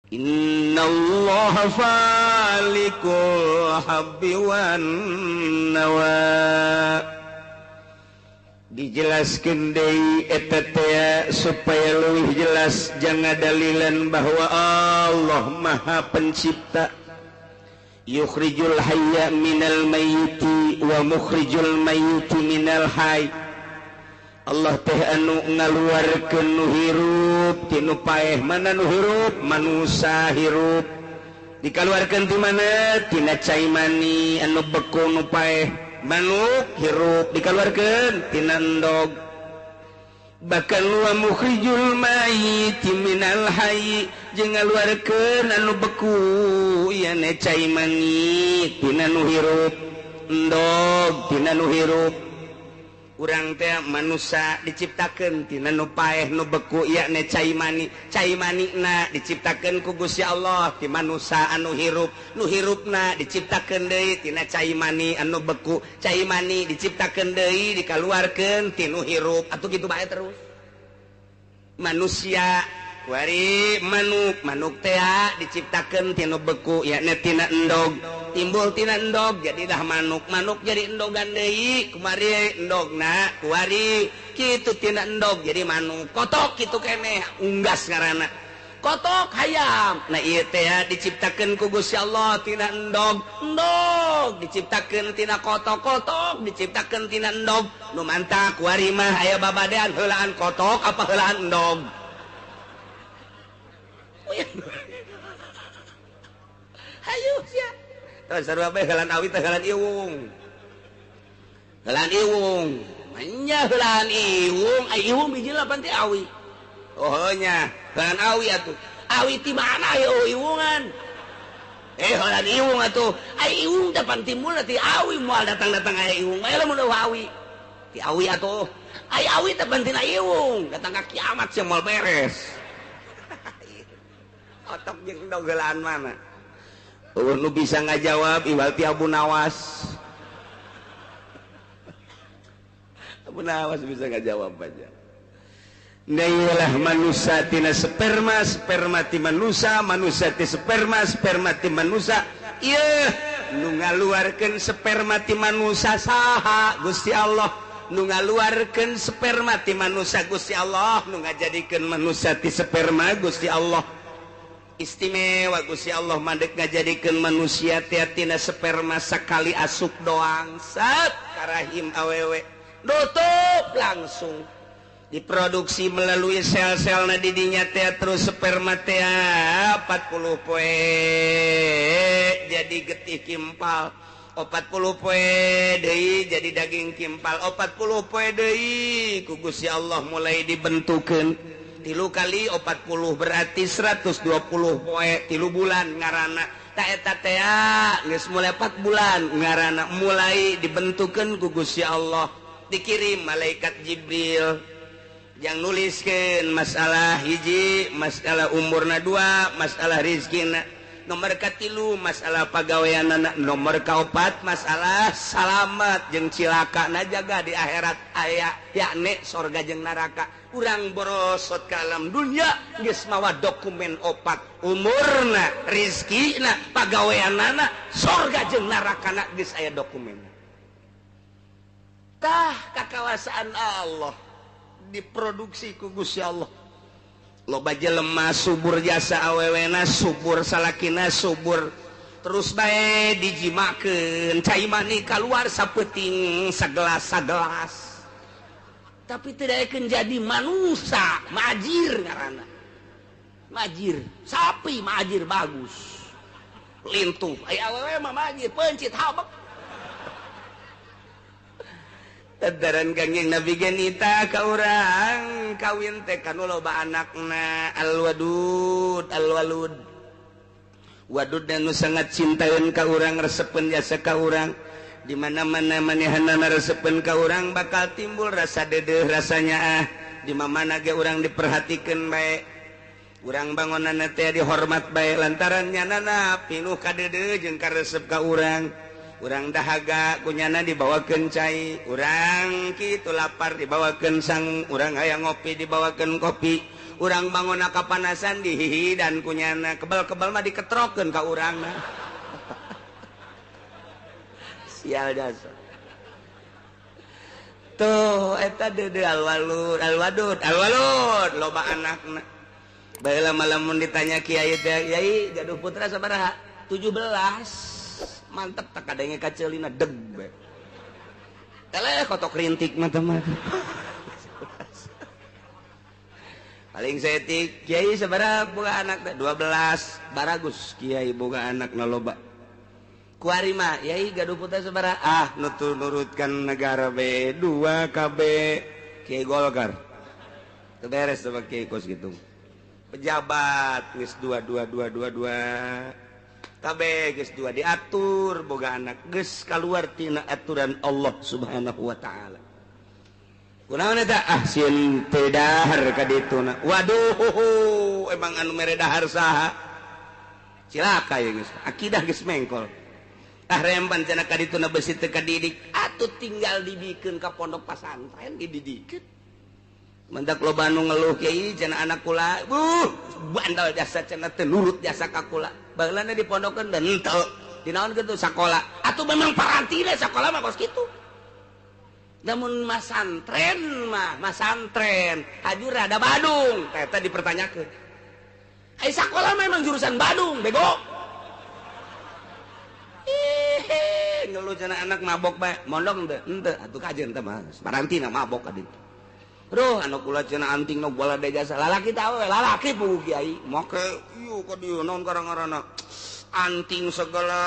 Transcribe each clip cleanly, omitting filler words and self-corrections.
Innallaha falikul habbi wan nawa. Dijelaskeun deui eta teh supaya leuwih jelas jangan dalilan bahwa Allah Maha Pencipta. Yukhrijul hayya minal mayyiti wa mukhrijul mayyiti minal hayy. Allah teh anu ngaluarkeun nu hirup ti nu paeh. Mana nu hirup? Manusa hirup. Dikaluarkeun ti mana? Tina cai mani anu beku nu paeh. Manuk hirup dikaluarkeun tina endog. Bahkan wa mukhrijul mayyiti minal hayy jeung ngaluarkeun anu beku ieu cai mani tina nu hirup, endog tina nu hirup. Urang teh manusia diciptakeun tina nu paeh nu beku yakni cai mani. Cai manina diciptakeun ku Gusti Allah ti manusia anu hirup, nu hirupna diciptakeun deui tina cai mani anu beku, cai mani diciptakeun deui dikaluarkeun ti nu hirup. Atuh kitu bae terus. Manusia kuari manuk, manuk teh diciptakeun tina beku yakni tina endog, timbul tina endog jadilah manuk, manuk jadi endogan deui, kumari endogna kuari kitu tina endog jadi manuk, kotok kitu keneh unggas ngaranna, kotok hayam. Nah ieu teh diciptakeun ku Gusti Allah tina endog, endog diciptakeun tina kotok, kotok diciptakeun tina endog. Nu mantak kuari mah aya babadean heulaan kotok apa heulaan endog. Hayu sia. Terus sarua bae heulaan awi teh heulaan iwung. Heulaan iwung. Nya heulaan iwung, ai iwung biji lapan teh awi. Oh nya, heulaan awi atuh. Awi ti mana ieu iwungan? Eh heulaan iwung atuh. Ai iwung teh pan timbul ti awi moal datang-datang aya iwung. Aya lamun awi. Ti awi atuh. Ai awi teh pan tina iwung, datang ka kiamat sia moal beres. Otok jeung dogelan mana? Eueuh nu bisa ngajawab iwal ti Abu Nawas. Abu Nawas bisa ngajawab aja. Nailah manusia tina sperma, sperma ti manusia, manusia ti sperma, sperma ti manusia. Ieu nu ngaluarkeun sperma ti manusia saha? Gusti Allah. Nu ngaluarkeun sperma ti manusia Gusti Allah, nu ngajadikeun manusia ti sperma Gusti Allah. Istimewa Gusti Allah mandek ngajadikeun manusia teh tina sperma sakali asup doang sat karahim awewe nutup langsung diproduksi melalui sel-selna di dinya teh terus sperma teh 40 poe jadi getih kimpal, 40 poe deui jadi daging kimpal, 40 poe deui ku Gusti Allah mulai dibentukeun. 3 kali 40 berarti 120 poe 3 bulan ngarana. Ta eta teh geus mulai 4 bulan ngarana mulai dibentukeun ku Gusti Allah. Dikirim malaikat Jibril yang nuliskeun masalah hiji, masalah umurna 2, masalah rizkina, nomor katilu masalah pagaweanana, nomor kaopat masalah salamat jeung cilakana jaga di akhirat aya yakni sorga jeung neraka. Urang borosot ka alam dunya geus mawa dokumen opat, umurna, rizkina, pagaweanana, sorga jeung nerakana geus aya dokumenna. Tah kakawasaan Allah diproduksi ku Gusti Allah. Loba jelema subur jasa awewena, subur salakina, subur terus bae dijimakeun cai mani kaluar sapeuting sagelas-sagelas. Tapi tidak akan jadi manusia, majir ngaranna. Majir, sapi majir bagus. Lintuh, ai awewe mah majir, pencit habek. Tadaran Kangjeng Nabi genita ka urang kawin teh kanu loba anakna alwadud alwalud. Wadud nu sangat cintaeun ka urang, resepeun jasa ka urang. Di mana-mana manehanana resepeun ka urang bakal timbul rasa dedeuh rasanya ah. Di mana ge urang diperhatikeun bae. Urang bangonana teh dihormat bae lantaran nyanana pinuh kadeudeuh jeung karesep ka urang. Urang dahaga kunyana dibawakeun cai, urang kitu lapar dibawakeun sang, urang hayang ngopi dibawakeun kopi, Urang bangun kapanasan dihihi dan kunyana kebal-kebal mah diketrokeun ka urangna. Sial jasa. Tuh eta deudeuh alwalud alwadud alwalud loba anakna. Baheula mah lamun ditanya kiai teh, "Yai, gaduh putra sabaraha?" 17. Mantep tak kadenge kaceulina deg bae. Eleh kotok rintik mah teh mah. Paling saeutik, kiai sabaraha boga anak teh? 12. Baragus kiai boga anak na loba. Kuari mah, yai gaduh putra sabaraha? Ah, nutur nurutkan negara B, 2 KB, kiai Golkar. Teu beres sama kiai kos gitu. Pejabat geus 2 2 2 2 2. KB geus 2 diatur boga anak geus kaluar tina aturan Allah Subhanahu wa taala. Kunaon eta? Ah, sieun teu dahar ka dituna. Waduh, emang anu mere dahar saha? Cilaka ye geus. Akidah geus mengkol. Ah remban cenah ka dituna besi teu kadidik, atuh tinggal dibikeun ka pondok pasantren dididikeun. Mendak loba nu ngeluh kiai cenah anak kula, bandel jasa cenah teu nurut jasa ka kula. Baheulana di pondokeun dan henteu. Dinaon kitu sakola. Atuh memang parantina sakola mah kos kitu. Namun masantren mah, masantren hajur rada Badung, eta dipertanyakeun. Ai sakola mah emang jurusan Badung, bego. Ih, ngeluh cenah anak mabok bae, mondok henteu, henteu atuh kajeun teh mah. Parantina mabok ka ditu. Aduh, anu kula cenah anting nu bola de jasa. Lalaki teh awewe, lalaki puguh kiai. Make ieu ka dieu naon karang-ngaranna. Anting segala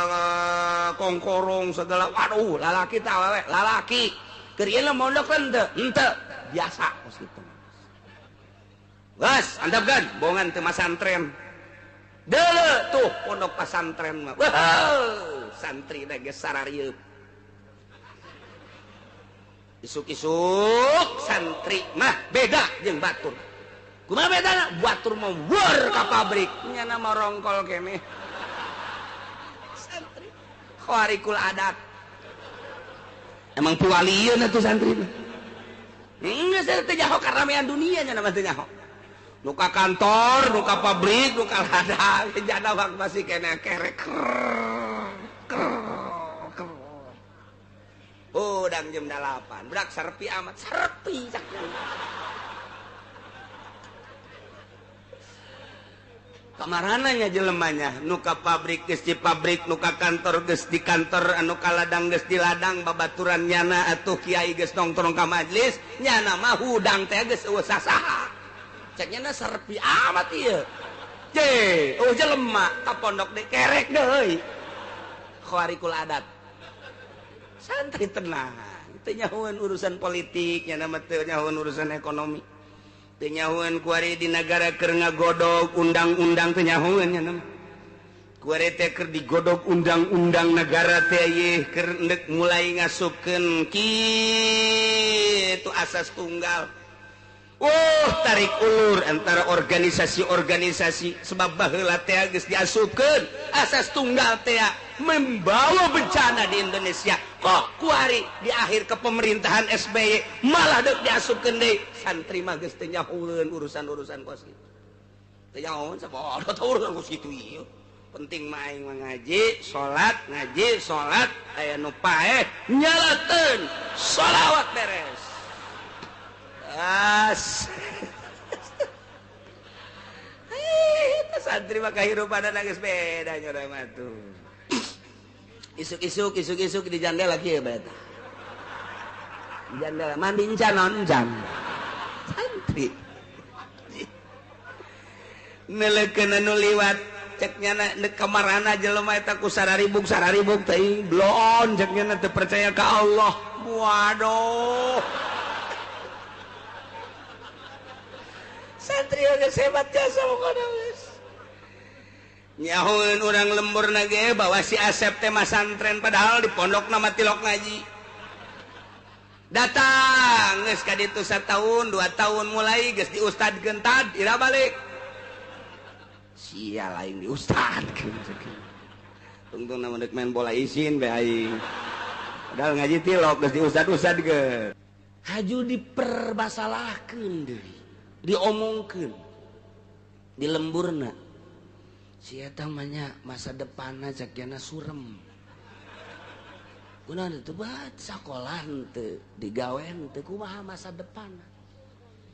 kongkorong segala. Waduh, lalaki teh awewe, lalaki. Keur ieu mondok henteu, henteu. Biasa kos kitu. Geus, antepkeun bongan teu masantren. Deuleu tuh pondok pasantren mah. Wah, santri na geus sararieuk. Isuk-isuk santri mah beda jeung batur. Kumaha bedana? Batur mah weur ka pabrik, nyana mah rongkol keneh. Santri khawarikul adat. Emang puwalieun atuh santri mah. Geus teu nyaho karamean dunia nya mah teu nyaho. Nu ka kantor, nu ka pabrik, nu ka ladang, jana wak masih keneh kerek. Udang jam 8, budak serpi amat, serpi kamarananya jelemanya, nu ka pabrik geus di pabrik, nu ka kantor geus di kantor, anu ka ladang geus di ladang, babaturan nyana atuh kiai geus nongkrong ka majelis, nyana mah hudang teh geus eueuh sasaha. Cek nyana serpi amat ieu. Je, oh jelema ka pondok deui kerek deui. Khawarikul adat. Santri tenang, teu nyahoeun urusan politik, nya mah teu nyahoeun urusan ekonomi. Teu nyahoeun kuari di nagara keur ngagodog undang-undang teu nyahoeun nya mah. Kuari teh keur digodog undang-undang nagara teh ieu keur endek mulai ngasupkeun kitu asas tunggal. Tarik ulur antara organisasi-organisasi sebab baheula teh geus diasupkeun asas tunggal teh membawa bencana di Indonesia. Kok kuari di akhir kepemerintahan SBY malah deuk diasupkeun deui santri mah geus teu nyahoeun urusan-urusan kos kitu. Teu nyahoeun sabodo teh urusan kos kitu ieu. Penting mah aing mah ngaji, salat, aya nu paeh nyalakeun sholawat beres. As. Santri mah kahirupan geus beda nya urang mah tuh. Isuk-isuk isuk-isuk di jandela kieu bae tah. Jandela mandi encan naon encan. Santri. Nelekeun anu liwat cek nyana deuk kamarana jelema eta ku sararibuk teuing bloon cek nyana teu percaya ka Allah. Waduh. Santri geus hebat jasa pokona geus. Nyahoeun urang lembur na ge bawa si Asep teh masantren padahal di pondokna mah tilok ngaji. Datang geus ka ditu satahun, 2 tahun mulai geus diustadkeun tad ira balik. Sia lain diustadkeun. Tungtungna mun deuk main bola isin bae aing. Padahal ngaji tilok geus diustad-ustadkeun. Haju dipermasalahkeun deui, diomongkeun. Di lemburna si eta mah nya masa depanna cek jana surem. Kunaon teu bat sakolah henteu, digawe henteu, kumaha masa depanna?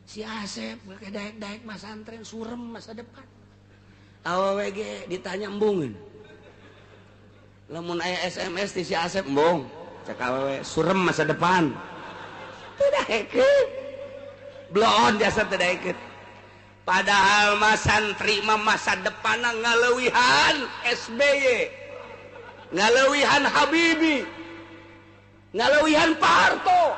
Si Asep make daek-daek masantren surem masa depan. Awewe ge ditanya embungeun. Lamun aya SMS ti si Asep embung, cek awewe surem masa depan. Teu daekeun. Bloon jasa teu daekeun. Padahal mah santri mah masa depanna ngaleuwihan SBY, ngaleuwihan Habibie, ngaleuwihan Pak Harto.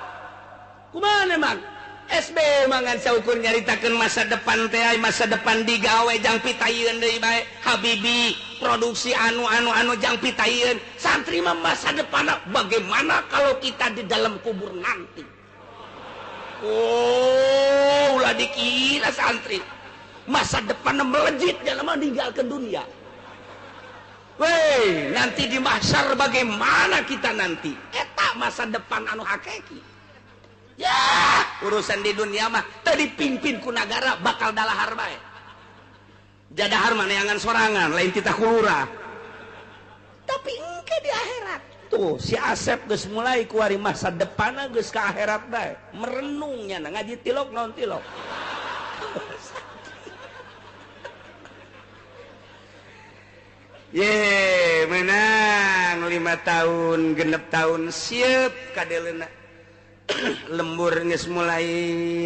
Kumaha emang? SBY mah ngan saukur nyaritakeun masa depan teh, masa depan digawe jang pitayeun deui bae. Habibie produksi anu-anu-anu jang pitayeun. Santri mah masa depanna bagaimana kalau kita di dalam kubur nanti? Oh, ulah dikira santri masa depan melejit dalam meninggalkan dunia. Weh, nanti di mahsyar bagaimana kita nanti? Eta masa depan anu hakiki. Ya, urusan di dunia mah teu dipimpin ku nagara bakal dalahar bae. Jadahar mah neangan sorangan, lain titah kulurah. Tapi engke di akhirat tuh si Asep geus mulai kuari masa depanna geus ka akhirat bae. Merenungnya ngaji tilok naon tilok. Ye, menang 5 tahun, 6 tahun siap kadeleuna. Lembur geus mulai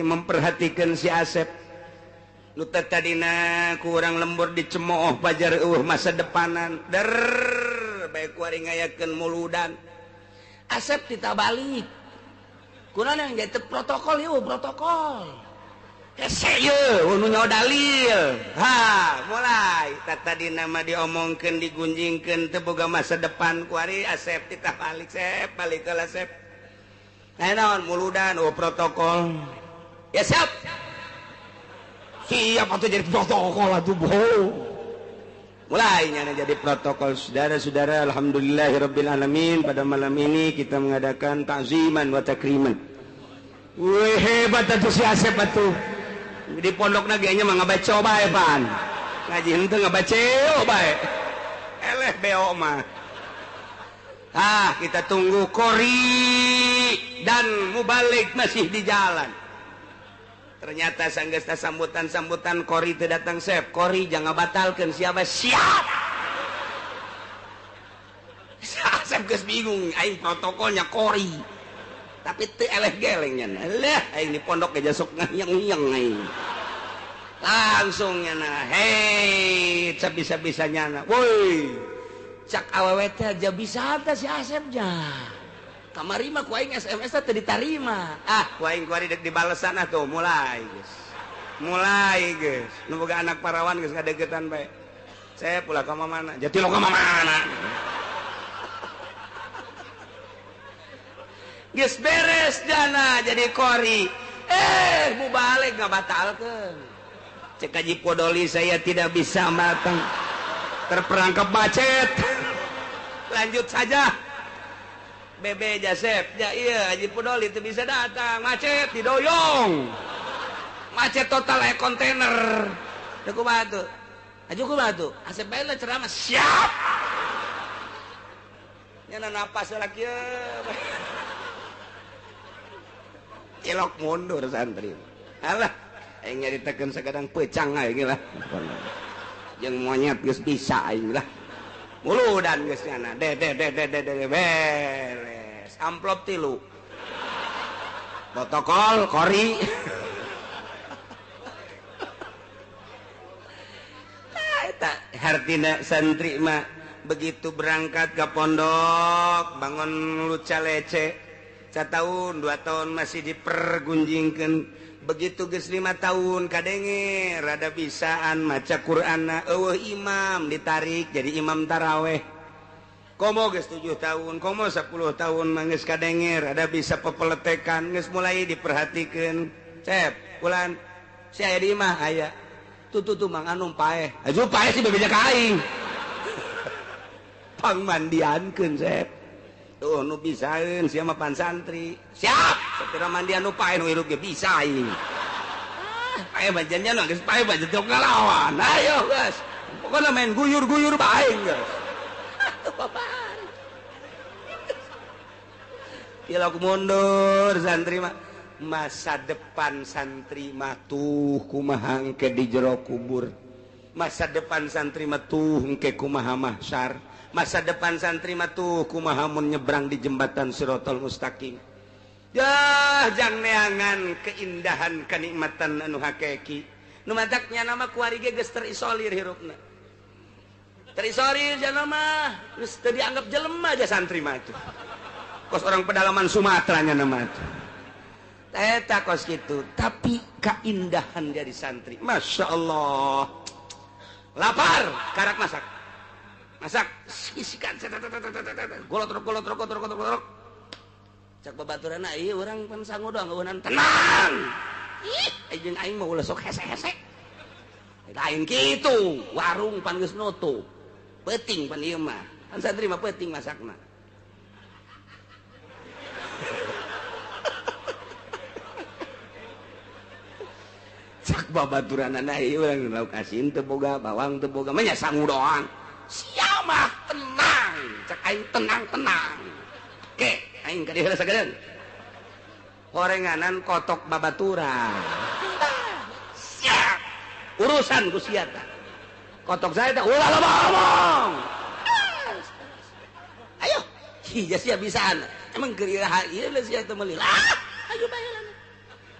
memperhatikan si Asep. Nu tadina ku urang lembur dicemooh pajar eueuh masa depanan. Der bae ku ari ngayakeun muludan. Asep ditabalik. Kunaon yang jadi protokol ieu protokol. Hese ieu nu nyaho dalil. Ha, mulai tadi nama diomongkeun digunjingkeun teu boga masa depan ku ari Asep ditabalik sep balik ke Asep. Nah, naon muludan oh protokol. Ya siap. Siap atuh jadi protokol atuh bohong. Mulai nyana jadi protokol. Saudara-saudara, alhamdulillahirabbil alamin, pada malam ini kita mengadakan takziman wa takriman. Wih, hebat atuh si Asep atuh. Di pondokna ge nya mah ngabaca bae pan. Ngaji henteu ngabaca bae. Eleh beo mah. Ah, kita tunggu kori dan mubalik masih di jalan. Ternyata sanggesta sambutan-sambutan kori teu datang sep. Kori jangan batalkeun siapa siap. Asep geus bingung aing protokolnya kori. Tapi teu eleh geleng nya. Leh aing di pondok ge sok ngayang-ngayang aing. Langsung nya hei sabisa-bisa nyana. Woi. Cak awewe teh aja bisa teh si Asep nya. Kamari mah ku aing SMS teh ditarima. Ah, ku aing kuari dek dibalesan atuh mulai geus. Mulai geus. Nu boga anak parawan geus ngadeukeutan bae. Saya pula ka mana? Jati lo ka mana? Geus beres jana jadi kori. Eh, mubalik ngabatalkeun. Cek Haji Podoli saya tidak bisa matang. Terperangkap macet. Lanjut saja. Bebe Jasep, ya iya Haji Podoli itu bisa datang, macet didoyong. Macet total kayak kontainer. Deku batu. Haji ku batu. Asep bae lah ceramah siap. Nya napas lagi. Cilok mundur santri. Alah, aing nyaritakeun sakadang pecang aing lah. Jeung monyet geus bisa aing lah. Muludan geus nyana. De de de de de de beres. Amplop 3. Protokol kori. Eta hartina santri mah begitu berangkat ke pondok bangun luca lece. 1 tahun 2 tahun masih dipergunjingkeun. Begitu geus 5 tahun kadenge rada bisaan maca Qur'anna eueuh imam ditarik jadi imam taraweh. Komo geus 7 tahun, komo 10 tahun mah geus kadenge rada bisa pepeletekan geus mulai diperhatikeun. Cep, bulan si aya di imah aya. Tuh tuh tuh Mang Anum paeh. Aju paeh sih bebeja ka aing. Pangmandiankeun Cep. Tuh nu bisaeun sia mah pan santri. Siap, sapira mandian nu paeh nu hirup ge bisa aing. Pae bajannya nu geus pae bajan teu ngalawan. Ayo geus. Pokona main guyur-guyur bae geus. Atuh babari. Tilok mundur santri mah. Masa depan santri mah tuh kumaha engke di jero kubur. Masa depan santri mah tuh engke kumaha mahsyar. Masa depan santri mah tuh kumaha mun nyebrang di jembatan Siratal Mustaqim. Yah, jang neangan keindahan kenikmatan anu hakiki. Nu mataknya nama kuari ge geus terisolir hirupna. Terisolir jalma mah, geus teu dianggap jelema aja santri mah tuh. Kos orang pedalaman Sumatera nya nama tuh. Eta kos kitu, tapi keindahan dari santri. Masya Allah. Lapar, karak masak. Masak, isikan golotrok golotrok golotrok golotrok. Cak babaturan ieu urang pan sangu doang eueunan tenang. Ih, jeung aing mah ulah sok hese-hese. Lain kitu, warung pan geus nutup. Peuting pan ieu mah. Pan santri mah peuting masakna. Cak babaturanana ieu urang lauk asin teu boga, bawang teu boga, mah nya sangu doang. Sia mah tenang, cak aing tenang-tenang. Ke aing ka dieu sagedeun. Horenganan kotok babaturan. Siap. Urusan ku sia tah. Kotok saya teh ulah loba omong. Ayo, sia sia bisaan. Emang keur iraha ieu sia teh meuli. Ah, ayo bae lah.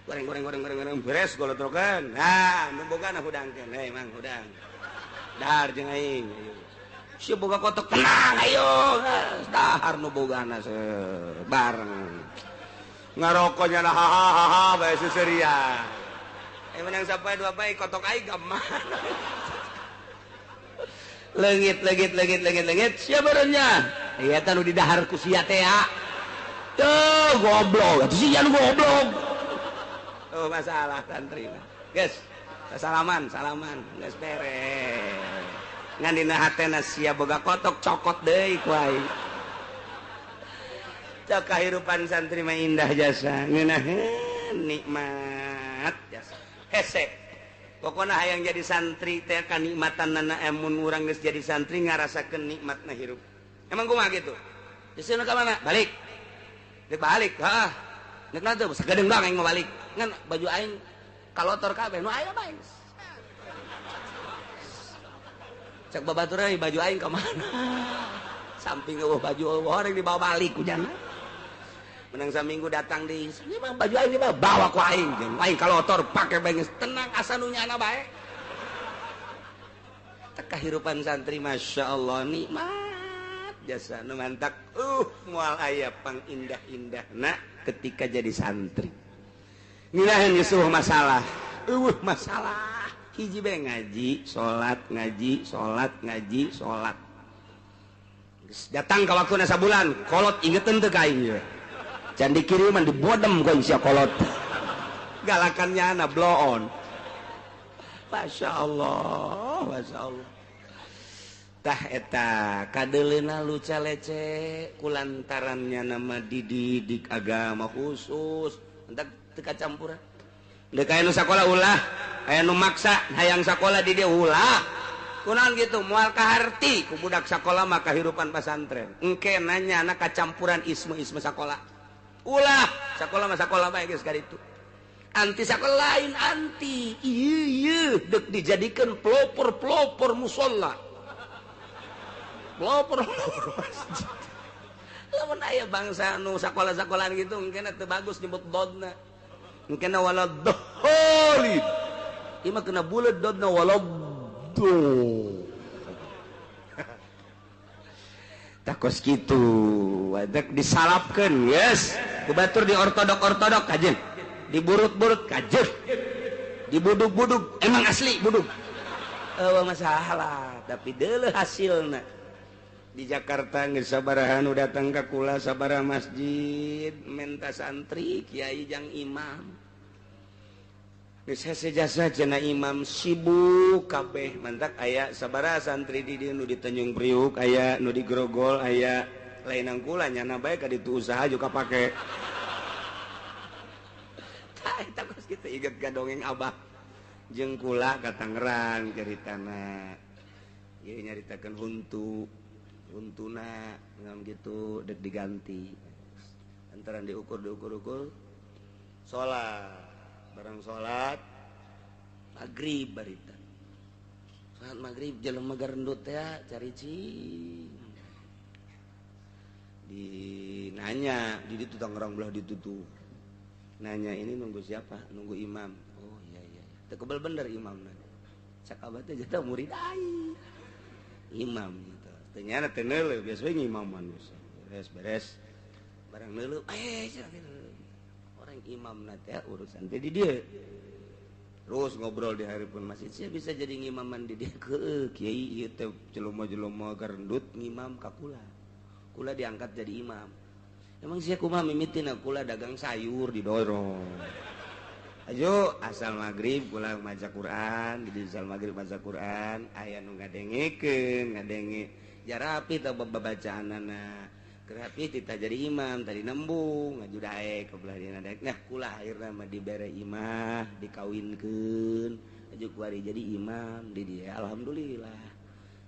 Goreng goreng goreng goreng goreng beres golotrokan. Nah, nu bogana hudangkeun. Hei mang hudang. Dahar jeung aing. Ayo. Sia boga kotok tenang ayo. Dahar nu bogana bareng. Ngarokoknya lah ha ha ha bae seuseurian. Menang sampai dua bae kotok aing ka mana. Leungit leungit leungit leungit leungit sia barenya. Ieu teh nu didahar ku sia teh ya. Tuh goblok, atuh sia nu goblok. Oh masalah santri mah. Geus, salaman, salaman, geus beres. Ngan dina hatena sia boga kotok cokot deui ku aing. Cok kahirupan santri mah indah jasa, ngeunaheun nikmat jasa. Hese. Pokona hayang jadi santri teh kanikmatanana mun urang geus jadi santri ngarasakeun nikmatna hirup. Emang kumaha kitu? Geus ka mana? Balik. Dek balik, heeh. Nek na teu sagedeung doang aing mah balik. Ngan baju aing kalotor kabeh nu aya bae. Cek babaturan baju aing ka mana? Samping eueuh baju eueuh orang dibawa balik ku jana. Menang saminggu datang di ieu mah baju aing dibawa bawa ku aing. Aing kalotor pake bae geus tenang asa nu nyana bae. Teh kahirupan santri masyaallah nikmat jasa nu mantak moal aya pangindah-indahna ketika jadi santri. Ngeunaheun geus eueuh masalah. Eueuh masalah. Hiji bae ngaji, salat, ngaji, salat, ngaji, salat. Geus datang ka waktuna sabulan, kolot ingeteun teu ka aing ieu. Can dikiriman dibodem ku sia kolot. Galakan nyana bloon. Masya Allah, Masya Allah. Tah eta kadeuleuna luca lece kulantarannya nama dididik agama khusus. Entak teu kacampuran. Deuk aya nu sakola ulah, aya nu maksa hayang sakola di dieu ulah. Kunaon gitu moal kaharti ku budak sakola mah kahirupan pasantren. Engke nanya anak kacampuran isme-isme sakola. Ulah, sakola mah sakola bae geus kaditu. Anti sakola lain anti. Ieu ieu deuk dijadikeun pelopor-pelopor musala. Pelopor-pelopor masjid. Lamun aya bangsa nu sakola-sakolaan gitu engke teu bagus nyebut dodna. Engke wala dholin. Ieu mah kena buleud dodna wala do. Takos kitu, wadak disalapkeun, yes. Ku batur di ortodok-ortodok kajeun. Diburut-burut kajeun. Dibudug-budug, emang asli budug. Eueuh masalah, tapi deuleuh hasilna. Di Jakarta geus sabaraha nu datang ka kula sabaraha masjid menta santri kiai jang imam. Geus hese jasa cenah imam sibuk kabeh mantak aya sabaraha santri di dieu nu di Tanjung Priuk aya nu di Grogol aya lain kula nyana bae ka ditu usaha juga pake. Tah eta kos kitu inget ka dongeng abah. Jeung kula ka Tangerang caritana. Ieu nyaritakeun huntu. Huntuna ngam gitu dek diganti. Antaran diukur diukur-ukur salat. Barang salat maghrib barita. Salat maghrib jelema garendut teh cari cing. Dinanya di ditu Tangerang belah ditutup. Nanya ini nunggu siapa? Nunggu imam. Oh iya iya. Teu kebel bener imamna. Cak abah teh jatah murid aing. Imam gitu. Ternyata teh neuleuh biasa we ngimam manusia. Beres beres. Barang neuleuh orang imamna teh urusan teh di dieu. Terus ngobrol di hareupeun masjid, sia bisa jadi ngimaman di dieu heueuh kiai ieu teh jelema-jelema garendut ngimam ka kula. Kula diangkat jadi imam. Emang sia kumaha mimitina kula dagang sayur didorong. Ayo asal maghrib kula maca Quran, di asal maghrib maca Quran, aya nu ngadengekeun, ngadenge jarapi tah babacaanana. Kerapi tita jadi imam tadi nembung ngaju daek ke belah dina daek. Nah kula akhirna mah dibere imah, dikawinkeun, aju kuari jadi imam di dieu alhamdulillah.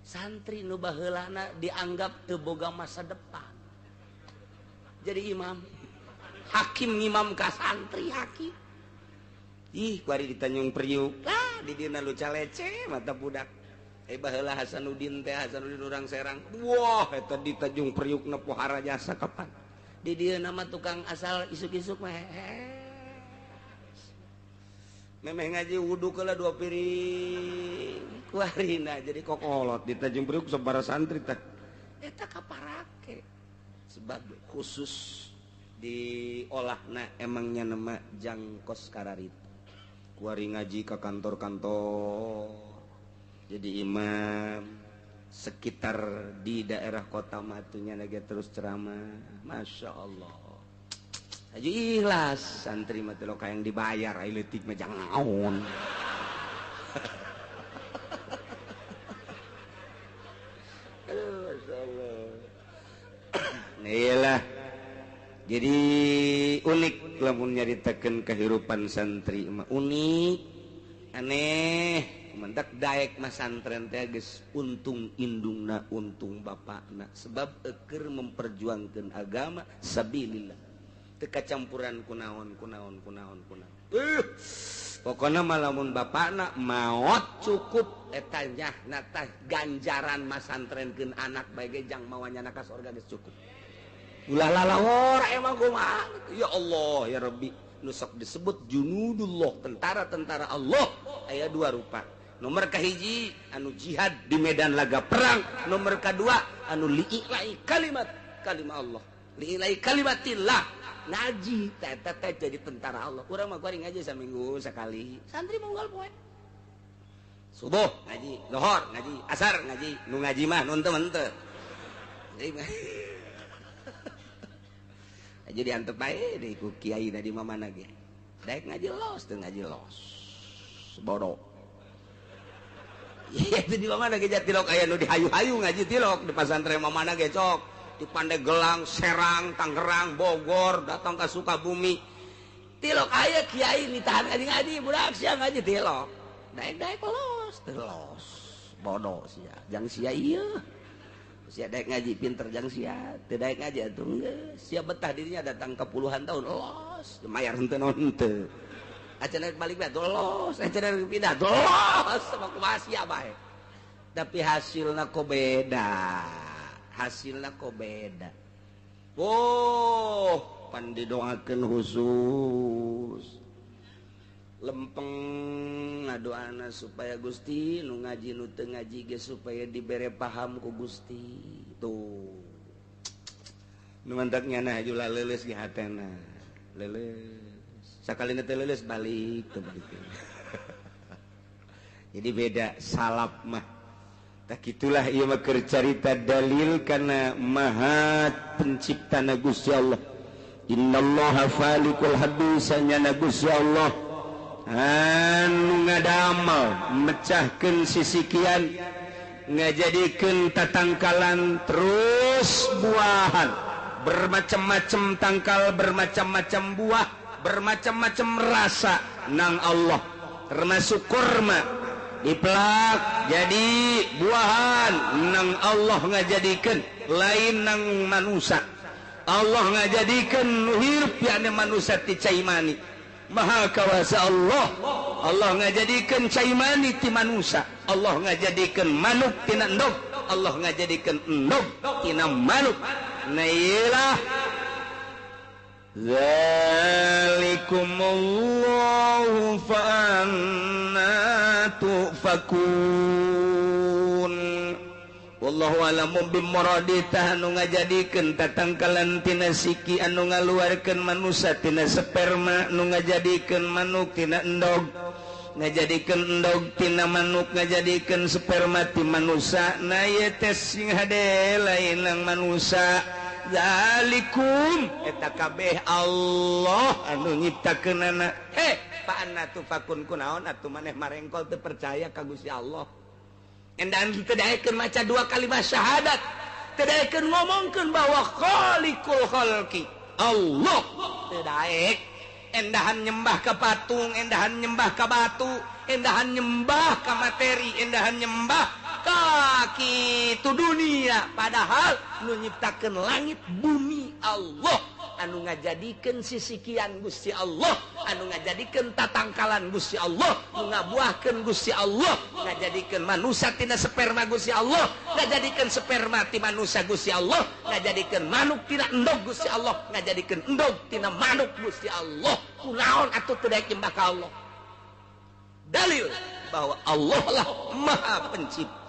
Santri nu baheulana dianggap teu boga masa depan. Jadi imam, hakim ngimam ka santri hakim. Ih kuari di Tanjung Priuk, ah di dieuna lu calece mata budak. Baheula Hasanuddin teh Hasanuddin urang Serang. Wah eta di Tanjung Priuk na pohara jasa kapan. Di dieu nama tukang asal isuk-isuk mah. Memeh ngaji wudu keula 2 piring. Kuarina jadi kokolot di Tanjung Priuk sabaraha santri teh. Eta kaparake. Sebab khusus diolahna emangnya nama jangkos kararit. Kuari ngaji ke kantor-kantor. Jadi imam sekitar di daerah kota matunya lagi terus ceramah. Masya Allah. Aja ikhlas santri mah teh yang dibayar ai leutik mah jangan naon. Aduh, Masya Allah. Nah, iyalah. Jadi unik lamun nyaritakeun kehidupan santri mah unik, aneh. Mentak daek mah santren teh geus untung indungna untung bapakna sebab eukeur memperjuangkeun agama sabilillah. Teu kacampuran kunaon kunaon kunaon kunaon. Pokona mah lamun bapakna maot cukup eta nyahna tah ganjaran mah santrenkeun anak bae ge jang mawa nyana ka sorga geus cukup. Ulah lalawor emang kumaha. Ya Allah ya Rabbi, nu sok disebut junudullah, tentara-tentara Allah aya dua rupa. Nomor kahiji anu jihad di medan laga perang, nomor kedua anu li'ilai kalimat kalimah Allah, li'ilai kalimatillah. Ngaji eta teh jadi tentara Allah. Urang mah kuari ngaji saminggu sekali. Santri mongol poe. Subuh ngaji, lohor ngaji, asar ngaji, nu ngaji mah nu henteu henteu. Aja diantep bae deui ku kiai da di mamana ge. Daek ngaji los teu ngaji los. Bodoh. Iya itu di mana ge tilok aya nu dihayu-hayu ngaji tilok di pasantren mamana ge cok. Di Pandeglang, Serang, Tangerang, Bogor, datang ke Sukabumi. Tilok aya kiai ditahan ngaji-ngaji budak sia ngaji tilok. Daek-daek los teu los. Bodoh sia. Jang sia ieu. Sia daek ngaji pinter jang sia, teu daek ngaji atuh geus. Sia betah dirinya datang ke puluhan tahun los, mayar henteu naon henteu. Acan rek balik bae los, acan rek pindah los, sama kumaha sia bae. Tapi hasilna kok beda. Hasilna kok beda. Oh, pan didoakeun khusus. Lempeng ngadoana supaya Gusti nu ngaji nu teu ngaji ge supaya dibere paham ku Gusti. Tuh. Nu mantak nyana haju leuleus ge hatena. Leuleus. Sakalina teh leuleus balik teu balik. Jadi beda salaf mah. Tak itulah ieu mah keur carita dalil kana maha penciptana Gusti Allah. Innallaha faliqul habbi sanyana Gusti Allah anu ngadamel mecahkeun sisikian ngajadikeun tatangkalan terus buahan bermacam-macam tangkal, bermacam-macam buah, bermacam-macam rasa nang Allah. termasuk kurma dipelak jadi buahan nang Allah ngajadikeun lain nang manusia. Allah ngajadikeun nu hirup yakni manusia ti cai mani. Maha kawasa Allah. Allah ngajadikeun cai mani ti manusia. Allah ngajadikeun manuk tina endog. Allah ngajadikeun endog tina manuk. Nah iyalah zalikumullahu fa anna tufakun. Wallahu alamu bimuradi tah anu ngajadikeun tatangkalan tina siki anu ngaluarkeun manusia tina sperma, nu ngajadikeun manuk tina endog, ngajadikeun endog tina manuk, ngajadikeun sperma ti manusia. Na ieu teh sing hade lain nang manusia. Zalikum eta kabeh Allah anu nyiptakeunana. Fa anna tufakun kunaon atuh maneh marengkol teu percaya ka Gusti Allah. Endan teu daekeun maca dua kalimat syahadat, teu daekeun ngomongkeun bahwa khaliqul khalqi Allah, teu daek. Endahan nyembah ka patung, endahan nyembah ka batu, endahan nyembah ka materi, endahan nyembah ka kitu dunia. Padahal nu nyiptakeun langit bumi Allah, anu ngajadikeun sisikian Gusti Allah, anu ngajadikeun tatangkalan Gusti Allah, nu ngabuahkeun Gusti Allah, ngajadikeun manusia tina sperma Gusti Allah, ngajadikeun sperma ti manusia Gusti Allah, ngajadikeun manuk tina endog Gusti Allah, ngajadikeun endog tina manuk Gusti Allah. Kunaon atuh teu daek nyembah ka Allah? Dalil bahwa Allah lah Maha Pencipta.